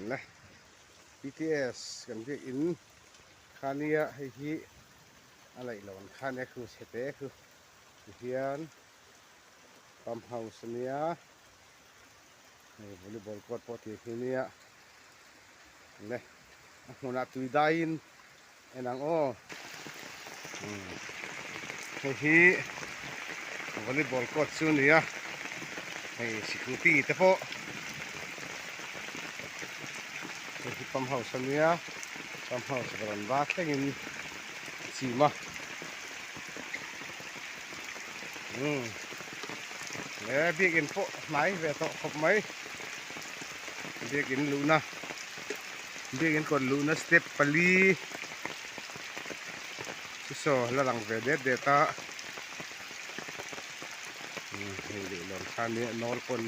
Le PTS kan biak in kha nia hei hi a laih lo ang kha nia khu chhe te khu tihian pump house ania hei volleyball court pawh tih khi nia le a hmunah tui daiin en ang aw hei hi volleyball court chu a ni a hei sikruti te pawh hei hi pump house a nia pump house varanda thlengin a chim a umm he biakin pawh hnai ve tawh khawp mai biakin luhna. Biakinn kawt luhna step pali chu saw la lang ve det det a hei leh lawm kha nia nawl pawn.